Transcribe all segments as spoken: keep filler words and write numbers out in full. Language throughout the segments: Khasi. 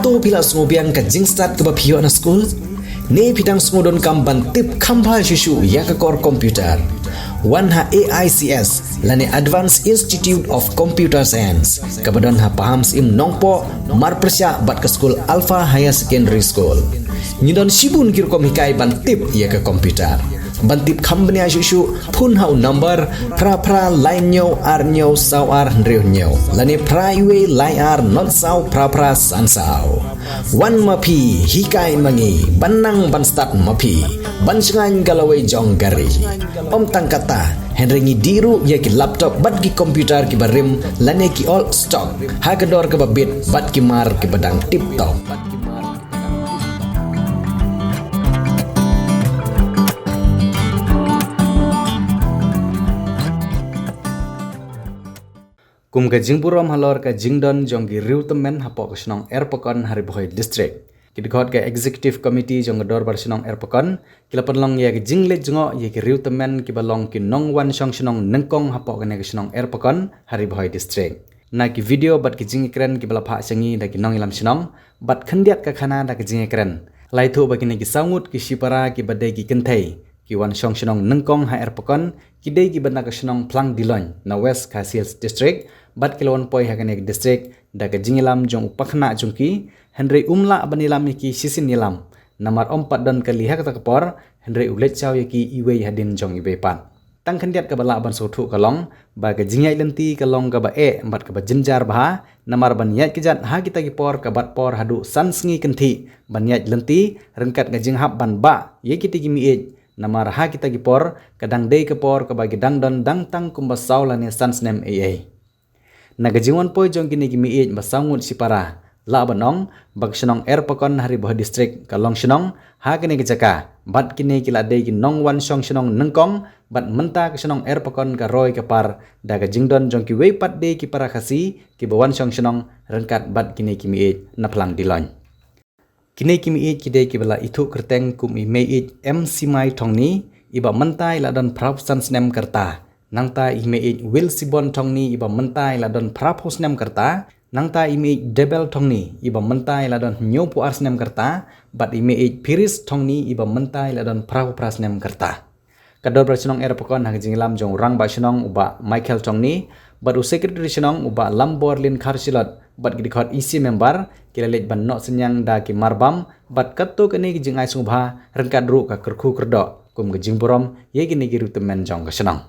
Phi la sngewbiang ka jingstad kaba phi ïoh na skul? Ne phi dang sngewdonkam ban tip kham bha shuh shuh ïa ka kor computer? Wan ha A I C S lane Advanced Institute of Computer Science, kaba don ha Pahamsyiem Nongpoh, marpyrshah bad ka skul Alpha Higher Secondary School. Ngi don shibun ki rukom hikai ban tip ïa ka computer. Ban tip kham bniah shuh shuh, phone ha u number phra phra lai hynñiew ar hynñiew saw ar hynriew hynñiew lane phra wei lai ar not saw phra phra san saw. Wan ma phi, hikai ma ngi, ban nang ban stad ma phi, ban shngaiñ ka lawei jong ka ri. Ym tang katta, hynrei ngi dih ruh ïa ki laptop bad ki computer kiba rim lane ki old stock ha ka dor kaba bit bad ki mar kiba dang tip top. Kum ka jingburom halor ka jingdon jong ki riew tymmen hapoh ka shnong Erpakon ha Ri Bhoi District. Ki dkhot ka Executive Committee jong ka Dorbar Shnong Erpakon ki la pynlong ïa ka jingleit jngoh ïa ki riew tymmen kiba long ki nongwan shong shnong nyngkong hapoh kane ka shnong Erpakon ha Ri Bhoi District. Na ki video bad ki jingïakren kiba la phah sha ngi da ki nongïalam shnong bad khyndiat ka khana da ka jingïakren, la ïathuh ba kine ki saw ngut ki shipara kiba dei ki kynthei ki wan shong shnong nyngkong ha Erpakon ki dei kiba na ka shnong Phlang Diloin na West Khasi Hills District bad ki la wan poi ha kane ka district da ka jingïalam jong u pakhynnah jong ki, hynrei um lah ban ïalam ïa ki shisien ïalam namar ym pat don kali ha kata ka por, hynrei u leit shaw ïa ki iwei hadien jong iwei pat. Tang khyndiat kaba lah ban sngewthuh ka long ba ka jingïaid lynti ka long kaba eh bad kaba jynjar bha, namar ban ïaid kjat ha kita ki por ka bat por haduh san sngi kynthih ban ïaid lynti ryngkat ka jinghap ban bah ïa kita ki mih-ïeid, namar ha kita ki por ka dang dei ka por kaba ki dang don dang tang kumba saw lane san snem ei ei. Na ka jingwan poi jong kine ki mih-ïeid ba saw ngut shipara, lah ban ong ba ka shnong Erpakon ha Ri Bhoi District ka long shnong ha kane ka jaka bad kine ki la dei ki nongwan shong shnong nyngkong bad mynta ka shnong Erpakon ka roi ka par da ka jingdon jong kiwei pat de ki para Khasi kiba wan shong shnong ryngkat bad kine ki mih-ïeid na Phlang Diloin. Kine ki mih-ïeid ki dei kiba la ithuh kyrteng kum i Mei-ïeid M Simai Thongni iba mynta i la don phra phew san snem ka rta. Nangta i Mei-ïeid Wilsibon Thongni iba mynta i la don phra phew snem ka rta. Nangta i Mei-ïeid Debel Thongni iba mynta i la don hynñiew phew ar snem ka rta. Bad i Mei-ïeid Phiris Thongni iba mynta i la don phra phew phra snem ka rta. Ka Dorbar Shnong Erpakon ha ka jingïalam jong u Rangbah Shnong u Bah Michael Thongni bad u Secretary Shnong u Bah Lamborlin Kharshilot bad ki dkhot E C member ki la leit ban noh synñiang da ki marbam bad katto katne ki jingai sngewbha ryngkat ruh ka kyrkhu kyrdoh kum ka jingburom ïa kine ki riew tymmen jong ka shnong.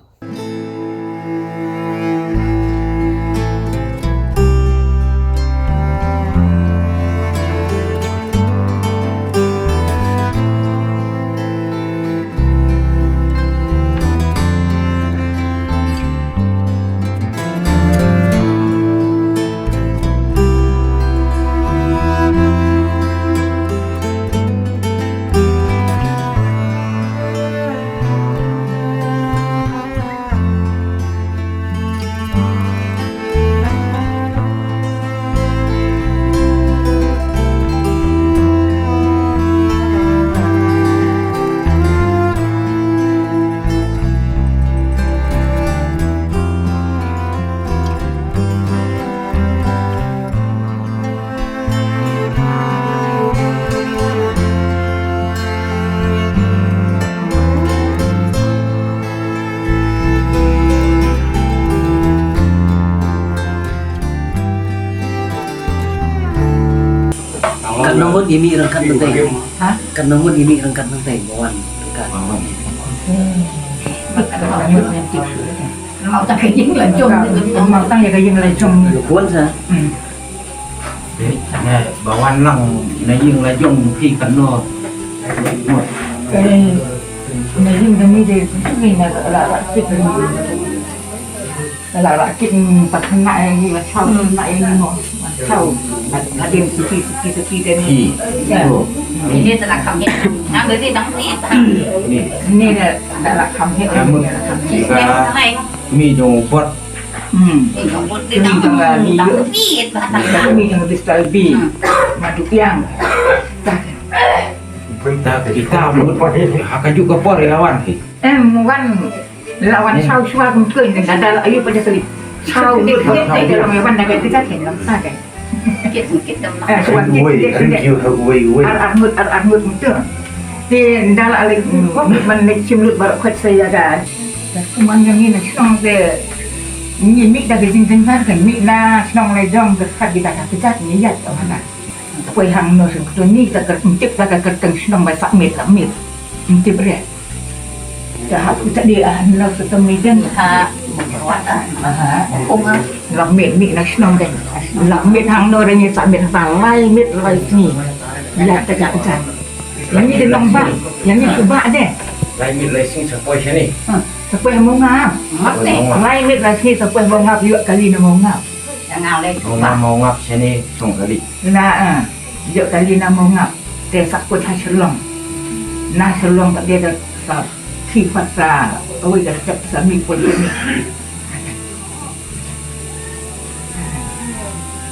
Katno ngut ïa mih ryngkat mynta? Ha? Katno ngut ïa mih ryngkat mynta? Ba wan ryngkat. Mat tang ka ïing la jong. Mat tang ïa ka ïing la jong. Ïa kuan sa. Hmm. Ba wan lang na ïing la jong phi katno ngut? Eh, na ïing kami de, kami na la, la, la, Ka la, la kit, mm, pat khynnah ïa ngi, la shaw khynnah ïa ngi mo. La shaw. Had-, hadien suki, suki, suki de ni. Hi. Ya. Oh. Ini telah kami. Nang beri dang ti. Ni. Ni dah, dah lah kami. Kamu. Dah lah kami. Ka mi jong bot. Hmm. Ni jong bot de dang ti, dang ti. Kami jong Mister B. Hmm. Madu yang. Dah. Dah kita bot. Ha ka juk ka por lawan ki. Em, wan. Lawan shaw shuwa kum kum, da da ayu pa jaka li. Shaw ni pa jaka li, lawan da ka kita ken lam sa kan. Kit, kit dam na. Eh, suan kit, uwei, kit, kit. Ar, ar ngut, ar, ar ngut mutu. Te nda la leh, mm, kop, man leh chim lut baroh kot saya ga. Kumne ïa ngi na shnong te, ngi mih da ka jingjynjar ka, mih na shnong la jong ka khat ki da ka kjat ngi ïaid ka mana. Poi hangno shnong to ngi ka kyrteng, tip da ka kyrteng shnong ba sah miet la miet. Tip re. Te hap kita di, ah, no, kita midang. Ha. Aha. Ong, ah. Lak miet, miet na shnong dei. Lak miet hangno dei ngi sah miet ha lai miet lai sngi. Ïa te ka ka. Ïa ngi dei nongbah. Ïa ngi shu bah dei. Lai miet lai sngi sa poi shane. Ha. Sa poi ha Mawngap. Mawngap. Lai miet lai sngi sa poi ha Mawngap, ïoh kali na Mawngap. Ïa nga leh. Mawngap, Mawngap shane shong kali. Na, ah. Ïoh kali na Mawngap. Te sa kut ha Shillong. Na Shillong pat de da sa ki pat sa, oi, da sa, sa mih poi mih.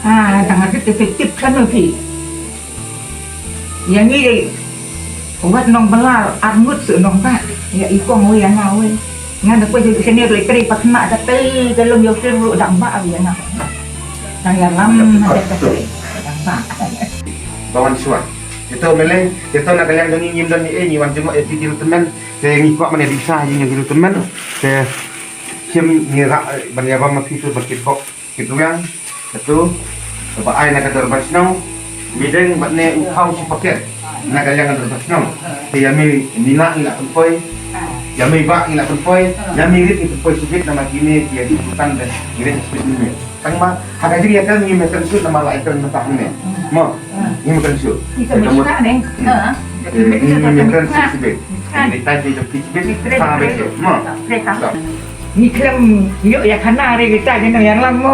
Ah, tang ati te tip kan phi. Ïa ngi wat nongbah, ar ngut shu nongbah. Ïa i kong wei ïa nga wei. Ngan da poi shu senior le kri pat ma da pei da lum ïoh shu dang bah ïa nga. Nang ïalam ha da pei dang bah. Bawan Suan. Ito meleng, ito na ka liang jong ngi ngim don ngi, eh, ngi wan jngoh ïa ki recruitment, te ngi kwah ban ïa disa ïa ngi recruitment, te kim ngi rah, eh, ban ïa bam ma phi tu ba ki bok, ki ruang, ito, ba ai na ka dorbar shnong, mideng bad ne u phaw shi paket, na ka liang ka dorbar shnong, te ïa mi, mi na ngi la pynpoi, ïa mi ba ngi la pynpoi, ïa mi rit ngi pynpoi shibit namar kine ki ïa ki bukan de, ngi rit shibit ngi. Tang ma, ha ka jingïakren ngim ïakren shuh namar la ïakren mynta hangne. Mo, ngim ïakren shuh. Ito mynta ne. Ha. Eh, ngim ïakren shuh sibit. Ni tai ti jong ti sibit. Tang ba shuh. Mo. Ngi khlem ïoh ïa khana re kita kano ïalam mo.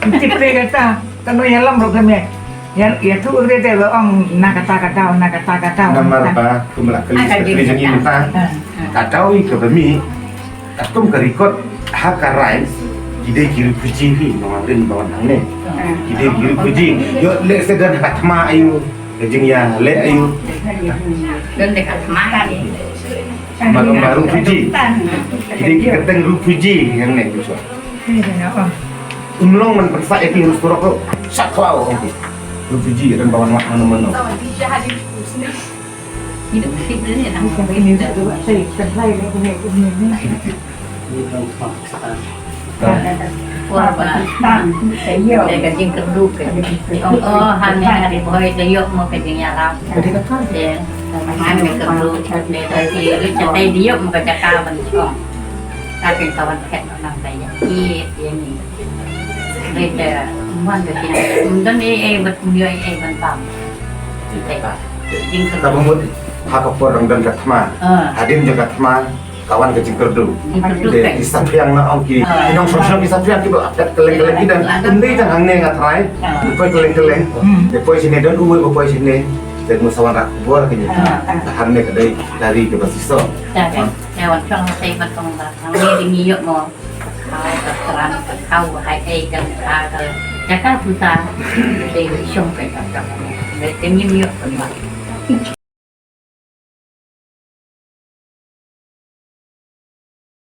Ti pre kita kano ïalam ro kame. Ïa, ïa tu re te lo ong na kata kata, na kata kata. Namar ba kum la kali sekretari jong ngi mynta. Kata oi ka ba mi. Katkum ka record ha ka rai, ki dei ki refugee hi, nongrim ba wan hangne. Ki dei ki refugee. Ïoh leh se don ha ka thma aïu, ka jingïaleh aïu. Don de ka thma ka ni. Ma don ba refugee. Ki dei ki kyrteng refugee hangne ki so. Um long man pynsah ïa ki ha surok ko. Sah khwai ong ki. Refugee don ba wan wah mano mano. Por ba. Te ka jingkyrduh ka. Ong, oh, hangne ha Ri Bhoi te ïoh mo ka jingïarap. Te hangne kyrduh te ka jingkyrduh te ïoh mo ka jaka ban shong. Ka jingtawan phet nang te ïa. Ïa ni. Te te mon ka jing. Don ei ei ban ïoh ei ei ban tam. Te jingkyrduh. Ka mut ha ka por dang don ka thma. Hadien jong ka thma. Ka wan ka jingkyrduh. Jingkyrduh. Te ki saphriang na ong ki. Ki nongshong shnong ki saphriang ki ba kat kylleng kylleng ki dang. Ym dei tang hangne nga trai. Ki poi kylleng kylleng. Te poi shane don uwei ba poi shane. Te mut sa wan rak bor ki ni. Te hangne ka dei dari ka ba siso. Te wan shong te ba tong ba hangne dei ngi ïoh mo. Ka kran ka khaw hai ei ka ka jaka puta. Te shong ka jaka. Te ngim ïoh ka ba.